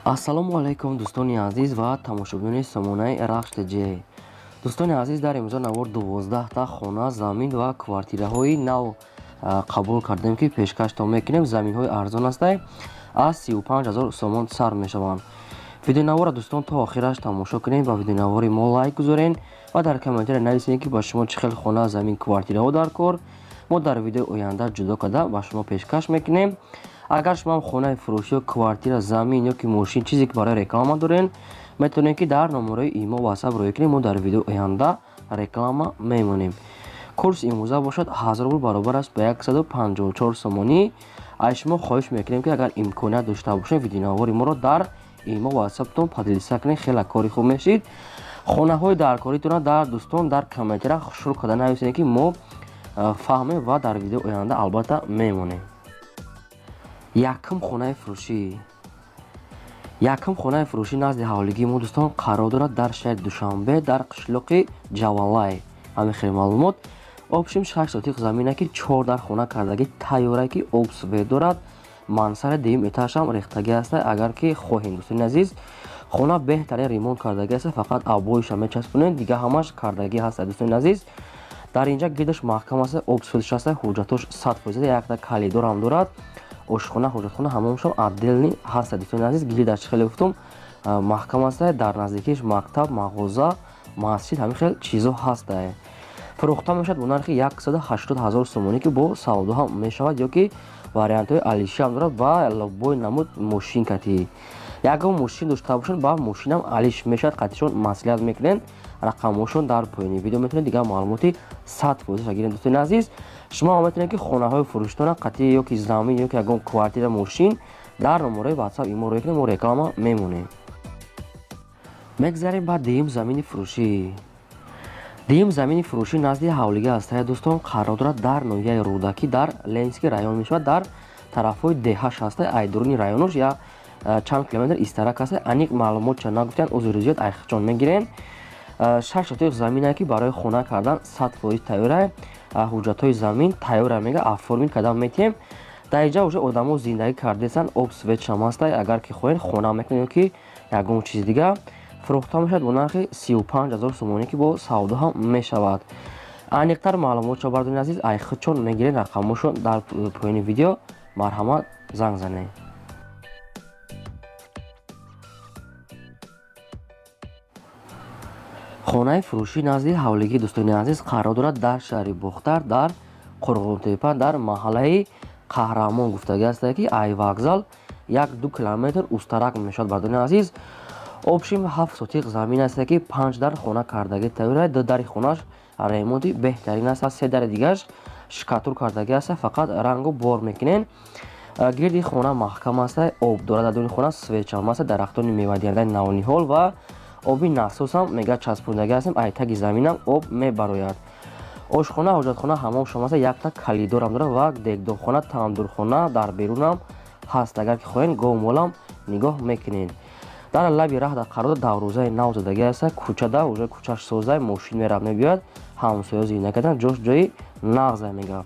Ассалому алайкум, дӯстони азиз ва тамошобинони сомонаи Рахш ТЖ. Дӯстони азиз, дар имрӯза навор 12та хона, замин ва квартираҳои нав қабул кардем, ки пешкаштон мекунем. Заминҳои арзон ҳастай, аз 35 ҳазор сомон сар мешаванд. Видеонаворро, дӯстон, то охираш тамошо кунем, ба видеонавори мо лайк гузорен ва дар комментария нависем, ки ба шумо чӣ хел хона, замин, квартираҳо дар кор. Мо дар видеои оянда ҷудо карда ба шумо пешкаш мекунем. Агар шумо ҳам хонаи фурӯшӣ ё квартира, замин ё ки мошин, чизе ки барои реклама дорен, метавонед, ки дар номерои имо ватсап рӯя кунем, мо дар видеои оянда реклама мемонем. Курс имрӯза бошад 1000 рубл, баробар аст ба 154 сомонӣ. Аз шумо хоҳиш мекунем, ки агар имконият дошта бошед, видеонавори моро дар имо ватсаптон поделиться кунед, хеле кори хуб мешид. Хонаҳои даркоритонро дар дӯстон дар комментария шурӯъ карда нависед, ки мо фаҳмем ва дар видеои оянда албатта мемонем. Якум хонаи фурӯшӣ. Якум хонаи фурӯшӣ назди ҳавлигии мо, дӯстон, қарор дорад дар шаҳри Душанбе, дар қишлоқи Ҷавалай. Ҳамин хел маълумот. Общем, 6 сотиқ замина, ки чор дар хона кардагӣ тайёра, ки об, свет дорад, мансара дуюм этажам рехтагӣ аст. Агар ки хоҳем, дӯстони азиз, хона беҳтарин ремонт кардагӣ аст, фақат обоиша мечаспонем, дига ҳамаш кардагӣ ҳаст. Дӯстони азиз, дар инҷа гирдаш маҳкам аст, об, светш аст, ҳуҷҷатош 100%, якта калидорам дорад. Ошхона, ҳоҷатхона, ҳамомшон отдельный ҳаст. Дӯстони азиз, гирдаш хеле гуфтум маҳкам аст, дар наздикиш мактаб, мағоза, масҷид, ҳамин хел чизо ҳаст. Фурӯхта мешавад бо нархи 180 ҳазор сомонӣ, ки бо савдо ҳам мешавад ё ки вариантҳои алиши ҳам дорад. Ба любой намуд мошин кати, ягон мошин дошта бошанд, ба мошинам алиш мешавад, қатишон маслиҳат мекунем. Рақамҳошон дар поёни видео, метавонед дигар маълумоти 100% гиред. Дӯстони азиз, шумо метавонед, ки хонаҳои фурӯштона қатъи ё ки замин ё ки ягон квартира, мошин дар номерои ватсап имо рӯя кунем, мо реклама мемонем. Мегзарем ба дуюм замини фурӯшӣ. Дуюм замини фурӯшӣ назди ҳавлига ҳастая, дӯстон, қарор дорад дар ноҳияи Рӯдакӣ, дар Ленинский район мешавад, дар тарафҳои деҳаш ҳаста, айдуруни районош я чанд километр истарак ҳаста. Аниқ маълумотча нагуфтиянд, узри зиёд, айхчон мегирем. 6 сотиқ замине, ки барои хона кардан 100% тайёра, ҳуҷҷатҳои замин тайёра, мега оформить кардан метиҳем. Дар инҷа уже одамо зиндагӣ кардесанд, об, светшам ҳаста. Агар ки хоҳед, хона мекунед ё ки ягон чизи дига. Фурӯхта мешавад бо нархи 35 ҳазор сомонӣ, ки бо савдо ҳам мешавад. Аниқтар маълумотшо, бардони азиз, айхудчон мегиред, рақамҳошон дар поёни видео, марҳамат, занг занед. Хонаи фурӯшӣ назди ҳавлигии, дӯстони азиз, қарор дорад дар шаҳри Бохтар, дар Қурғонтепа, дар маҳаллаи Қаҳрамон гуфтагӣ аст, ки ай вокзал 1-2 километр устарак мешавад. Бардони азиз, общем, 7 сотиқ замин аст, ки панҷ дар хона кардагӣ тайёра, ду дари хонаш ремонти беҳтарин аст, се дари дигараш штукатур кардагӣ аст, фақат рангу бор мекунен. Гирди хона маҳкам аст, об дорад, дар дуни хона светшам аст, дарахтони мевадиҳандаи навниҳол ва оби насосам мега часпондагӣ ҳастем, ай таги заминам об мебарояд. Ошхона, ҳоҷатхона, ҳамомшон аст, якта калидорам дорад ва дегдонхона, тандурхона дар берунам ҳаст. Агар ки хоҳед, говмолам нигоҳ мекунед. Дар лаби раҳ дар қарор, даврӯзаи нав задагӣ аст, кӯчада уже кӯчаш созай, мошин мерав мебиёяд, ҳамсоя зиндагӣ кардан, ҷош ҷои нағза мега.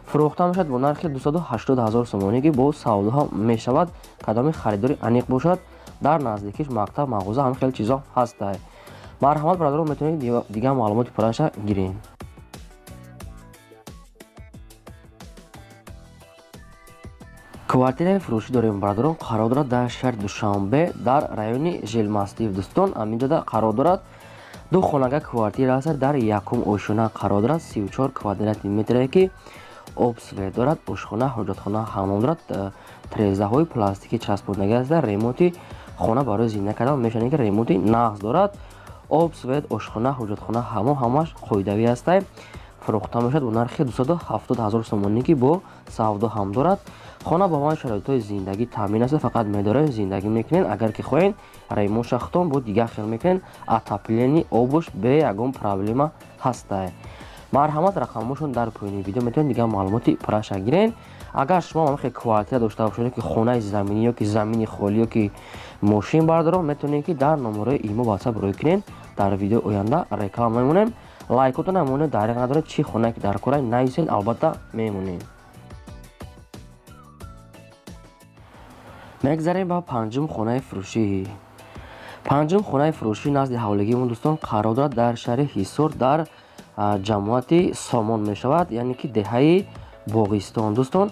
Фурӯхта мешавад бо нархи 280 ҳазор сомонӣ, ки бо савдо ҳам мешавад, кадоми харидори аниқ бошад. Дар наздикиш мактаб, мағоза, ҳам хеле чизо ҳастай. Марҳамат, бародарон, метавонед дигар маълумоти пурраша гиред. Квартираи фурӯшӣ дорем, бародарон, қарор дорад дар шаҳри Душанбе, дар райони Желмастив. Дӯстон, ҳаминҷода қарор дорад, ду хонага квартира аст, дар якум ошёна қарор дорад, 34 квадрати метре, ки об, свет дорад, ошхона, ҳоҷатхона, ҳамом дорад, трезаҳои пластикӣ часпондагӣ аст. Ремонти хона барои зинда кардан мешавад, ки ремонти нағз дорад, об, свет, ошхона, ҳоҷатхона, ҳамом ҳамаш қоидавӣ ҳастай. Фурӯхта мешавад бо нархи 270 ҳазор сомонӣ, ки бо савдо ҳам дорад. Хона бо ҳамаи шароитҳои зиндагӣ таъмин аст, фақат медоред, зиндагӣ мекунед. Агар ки хоҳед, ремонт шахтон бо дигар хел мекунед, отопление, обуш бе ягон проблема ҳастай. Марҳамат, рақамҳошон дар поёни видео, метавонед дигар маълумоти пурраша гиред. Агар шумо ҳамин квартира дошта бошед, ки хонаи заминӣ ё ки замини холӣ ё ки мошин, бардорон, метавонед, ки дар номерои имо ватсап рӯй кунед, дар видеои оянда реклама мемонем. Лайкотон намонед, дариқ надоред, чӣ хонае ки дар кора, нависед, албатта мемонем. Мегзарем ба панҷум хонаи фурӯшӣ. Панҷум хонаи фурӯшӣ назди ҳавлигии мо дӯстон қарор дорад дар шаҳри Ҳисор, дар ҷамоати Сомон мешавад, яъне ки деҳаи Боғистон. Дӯстон,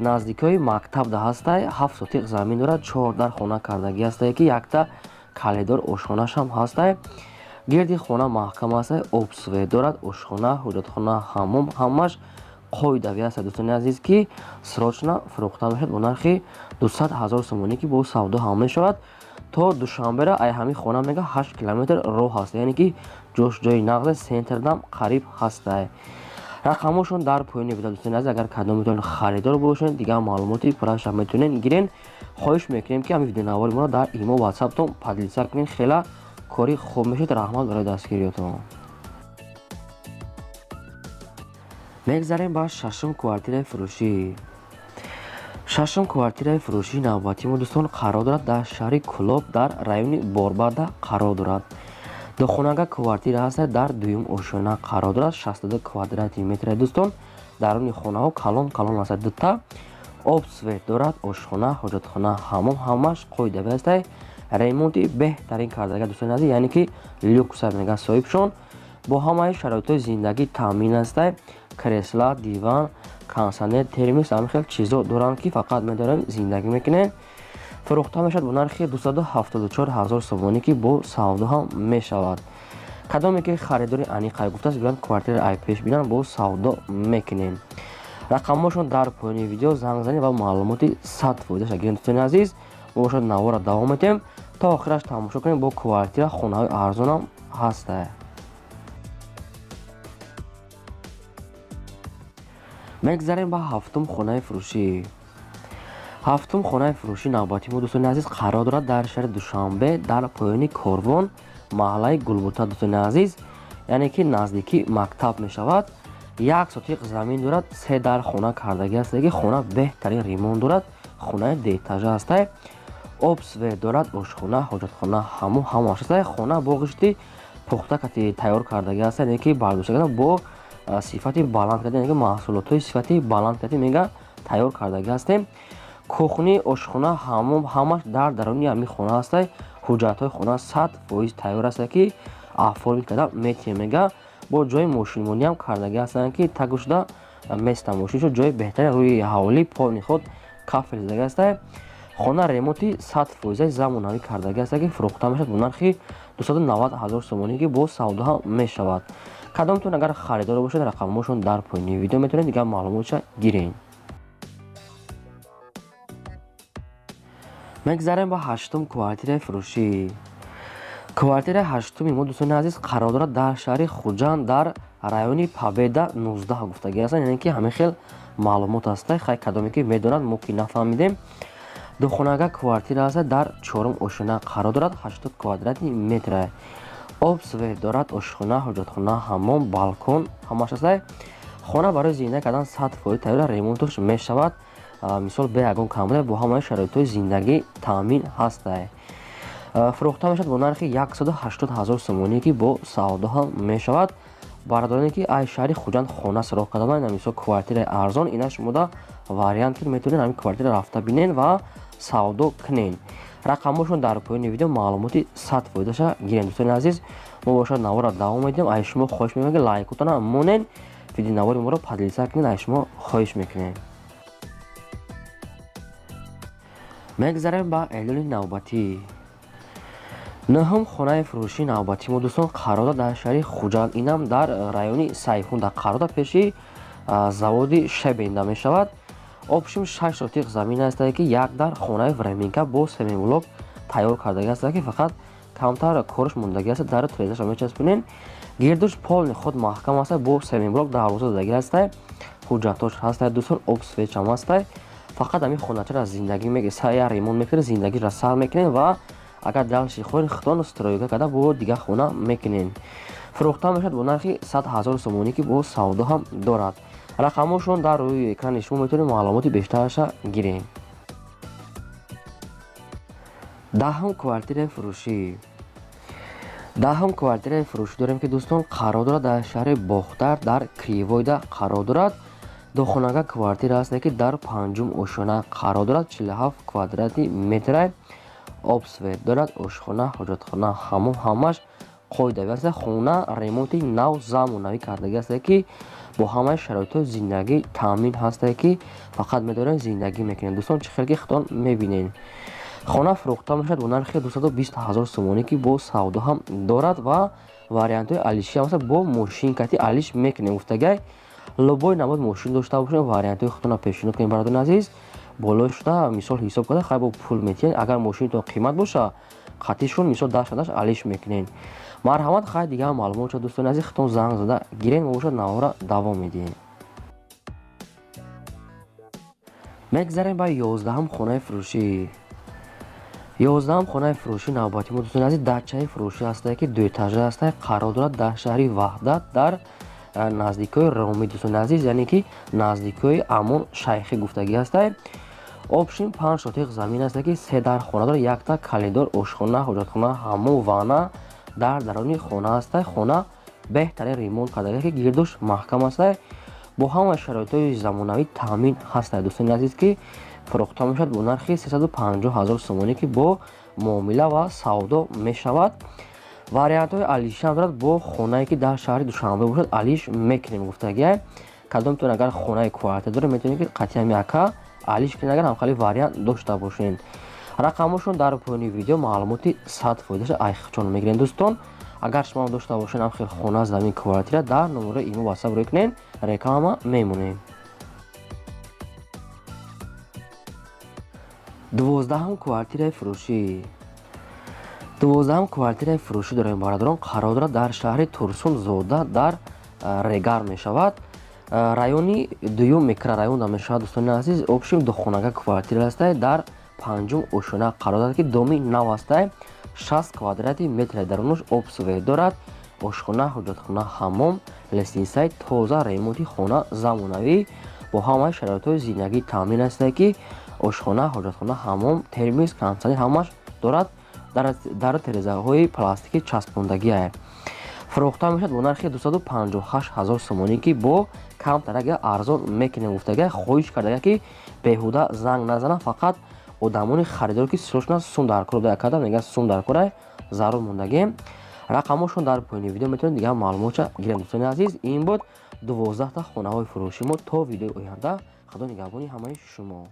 наздикиҳои мактаб да ҳастай, 7 сотиқ замин дорад, 4 дар хона кардагӣ ҳастай, ки якта калидор ошхонашам ҳастай. Гирди хона маҳкам ҳастай, обсвет дорад, ошхона, ҳуҷратхона, ҳаммом ҳамаш қоидавӣ ҳаст дӯстони азиз, ки срочно фурӯхта мешавад бо нархи 200 000 сомонӣ, ки бо савдо ҳам мешавад. То Душанбера ай ҳамин хона мега 8 километр роҳ ҳаст, яъне ки ҷош ҷои нағзе, центрдам қариб ҳастай. Рақамҳошон дар поёни видео дӯстони азиз, агар кадомитон харидор бошед, дигар маълумоти пурраша метавонед гирен. Хоҳиш мекунем, ки ҳамин видеонавори моро дар имо ватсаптон поделиться кунед, хела кори хуб мешавад. Раҳмат барои дастгириётон. Мегзарем ба шашум квартираи фурӯшӣ. Шашум квартираи фурӯшии навбатии мо дӯстон қарор дорад дар шаҳри Кӯлоб, дар райони Борбарда қарор дорад. Духонага квартира ҳаст, дар дуюм ошёна қарор дорад, 62 квадрати метр дӯстон. Даруни хонаҳо калон калон ҳаст, дута обсвет дорад, ошхона, ҳоҷатхона, ҳаммом ҳамаш қоидавӣ ҳаст. Ремонти беҳтарин кардага дӯстони азиз, яъне ки люкса мега соҳибшон, бо ҳамаи шароитҳои зиндагӣ таъмин аст. Кресла, диван, кондиционер, термос, ҳамин хел чизо доранд, ки фақат медорем зиндагӣ мекунем. Фурӯхта мешавад бо нархи 274 000 сомонӣ, ки бо савдо ҳам мешавад. Кадоме ки харидори аниқай гуфтааст, биёянд квартираи ай пеш бинанд, бо савдо мекунем. Рақамҳошон дар поёни видео, занг занед ва маълумоти 100% гиред дӯстони азиз. Мо бошад навора давом метиҳем, то охираш тамошо кунем. Бо квартира хонаҳои арзонам ҳастае. Мегзарем ба ҳафтум хонаи фурӯшӣ. Ҳафтум хонаи фурӯшии навбатии мо дӯстони азиз қарор дорад дар шаҳри Душанбе, дар поёни Корвон, маҳаллаи Гулбута дӯстони азиз, яъне ки наздики мактаб мешавад. 1 сотиқ замин дорад, 3 дар хона кардагӣ аст, ки хона беҳтарин ремонт дорад, хонаи деэтажа ҳастай, обсвет дорад, ошхона, ҳоҷатхона, ҳаммом ҳамааш ҳастай. Хона бо ғишти пухта кати тайёр кардагӣ аст, яъне ки бардошта карда бо сифати баланд карда, яъне ки маҳсулотҳои сифати баланд карда мега тайёр кардагӣ ҳастем. Кухни, ошхона, ҳаммом ҳамаш дар даруни ҳамин хона ҳастай. Ҳуҷҷатҳои хона 100% тайёр аст, ки оформить карда метиҳем мега. Бо ҷои мошинмониам кардагӣ ҳастанд, ки тагу шуда места мошиншо, ҷои беҳтарин рӯи ҳавлӣ полни худ кафел задагӣ ҳастай. Хона ремонти 100% замонавӣ кардагӣ аст, ки фурӯхта мешавад бо нархи 290 000 сомонӣ, ки бо савдо ҳам мешавад. Кадомтон агар харидор бошед, рақамҳошон дар поёни видео, метавонед дигар маълумотша гиред. Мегзарем ба ҳаштум квартираи фурӯшӣ. Квартираи ҳаштуми мо дӯстони азиз қарор дорад дар шаҳри Хуҷанд, дар райони Победа 19 гуфтагӣ ҳастанд, яъне ки ҳамин хел маълумот ҳастай. Хай кадоме ки медонад, мо ки нафаҳмидем. Духонага квартира ҳаст, дар чорум ошёна қарор дорад, 80 квадрати метр. Обсвет дорад, ошхона, ҳоҷатхона, ҳаммом, балкон ҳамаш ҳастай. Хона барои зиндагӣ кардан 100% тайёр, ремонташ мешавад. Мисол бе ягон камбуда, бо ҳамаи шароитҳои зиндагӣ таъмин ҳастай. Фурӯхта мешавад бо нархи 180 000 сомонӣ, ки бо савдо ҳам мешавад. Бародароне ки ай шаҳри Хуҷанд хона сироғ карданд, мисол квартираи арзон, ина шумода вариант ки метавонед ҳамин квартира рафта бинед ва савдо кунед. Рақамҳошон дар поёни видео, маълумоти 100%-ша гиред дӯстони азиз. Мо бошад навора давом медиҳем. Ай шумо хоҳиш мекунем, ки лайкотона монед, видеонавори моро поделиться кунед, ай шумо хоҳиш мекунем. Мегзарем ба эълони навбатӣ. Нӯҳум хонаи фурӯшии навбатии мо дӯстон қарор дорад дар шаҳри Хуҷанд, инам дар райони Сайхун қарор дорад, пеши заводи Шебенда мешавад. Общим 6 сотиқ замин аст, ки як дар хонаи временка бо семиблок тайёр кардагӣ аст, ки фақат камтар корш мондагӣ аст, дару тирезаша мечаспонед. Гирдуш полни худ маҳкам аст, бо семиблок дарвоза додагӣ аст, ҳуҷҷатҳош ҳаст дӯстон, обсвечам ҳаст. Фақат ҳамин хоначаро зиндагӣ я ремонт мекунед, зиндагиро сар мекунед ва агар далши хоҳед худтон стройка карда бо дигар хона мекунед. Фурӯхта мешавад бо нархи 100 000 сомонӣ, ки бо савдо ҳам дорад. Рақамҳошон дар рӯи экрани шумо, метавонед маълумоти бештараша гиред. Даҳум квартираи фурӯшӣ. Даҳум квартираи фурӯшӣ дорем, ки дӯстон қарор дорад дар шаҳри Бохтар, дар Кривойда қарор дорад. Духонага квартира ҳасте, ки дар панҷум ошёна қарор дорад, 47 квадрати метра, об, свет дорад, ошхона, ҳоҷатхона, ҳамом ҳамаш қоидави аст. Хона ремонти нав замонавӣ кардагӣ аст, ки бо ҳамаи шароитҳои зиндагӣ таъмин ҳастае, ки фақат медорем, зиндагӣ мекунем. Дӯстон, чӣ хел ки худтон мебинед, хона фурӯхта мешавад бо нархи 220 ҳазор сомонӣ, ки бо савдо ҳам дорад ва вариантҳои алиши ҳам аст. Бо мошин кати алиш мекунем гуфтагай. Любой намуд мошин дошта бошем, вариантҳои худтонро пешниҳод кунем. Бародарони азиз, боло шуда мисол ҳисоб карда, хай, бо пул метиҳен. Агар мошинтон қимат боша, қатишон мисол 10 шадаш алиш мекунен. Марҳамат, хай, дигар маълумот шуд, дӯстони азиз, худтон занг зада гирен. Мо бошад навора давом медиҳем. Мегзарем ба 11-ум хонаи фурӯшӣ. 11-ум хонаи фурӯшӣ навбати мо, дӯстони азиз, дачаи фурӯшӣ ҳастае, ки дуэтажа ҳастае, қарор дорад дар шаҳри Ваҳдат, дар наздикои Ромӣ, дӯстони азиз, яъне ки наздикои Амон Шайхӣ гуфтагӣ ҳастае. Общим 5 сотиқ замин аст, ки се дар хона дорад, якта калидор, ошхона, ҳоҷатхона, ҳамом, ванна дар даруни хона ҳастай. Хона беҳтарин ремонт кардага, ки гирдуш маҳкам ҳастай, бо ҳамаи шароитҳои замонавӣ таъмин ҳастай, дӯстони азиз, ки фурӯхта мешавад бо нархи 350 ҳазор сомонӣ, ки бо муомила ва савдо мешавад. Вариантҳои алишиам дорад. Бо хонае, ки дар шаҳри Душанбе бошад, алиш мекунем гуфтагиай. Кадомтон агар хонаи квартира доред, метавонед, ки қатъиам яка алиш кунед, агар ҳамхали вариант дошта бошед. Рақамҳошон дар поёни видео, маълумоти 100 фоидаша айхчон мегирем. Дӯстон, агар шумо дошта бошед ҳамхел хона, замин, квартира, дар номерои имо, ватсап рӯй кунед, реклама мемонем. 12-ум квартираи фурӯшӣ. 12-ум квартираи фурӯшӣ дорем, бародарон, қарор дорад дар шаҳри Турсунзода, дар Регар мешавад, райони дуюм микрорайонда мешавад. Дӯстони азиз, общим духонага квартира ҳастай, дар панҷум ошёна қарор дорад, ки доми нав ҳастай, 60 квадрати метри дарунаш, об, свет дорад, ошхона, ҳоҷатхона, ҳаммом, лестницаи тоза, ремонти хона замонавӣ, бо ҳамаи шароитҳои зиндагӣ таъмин ҳастае, ки ошхона, ҳоҷатхона, ҳаммом, термис, кондитсионер ҳамаш дорад, дар терезаҳои пластикӣ часпондагиае. Фурӯхта мешавад бо нархи 258 ҳазор сомонӣ, ки бо камтарак арзон мекунем гуфтага. Хоҳиш кардага, ки беҳуда занг назанам, фақат одамони харидор, ки срочно сум дар кор када, мега, сум дар кора, зарур мондагем. Рақамҳошон дар поёни видео, метавонед дигар маълумотша гирем. Дӯстони азиз, ин буд 12-та хонаҳои фурӯши мо. То видеои оянда, худо нигаҳбони ҳамаи шумо.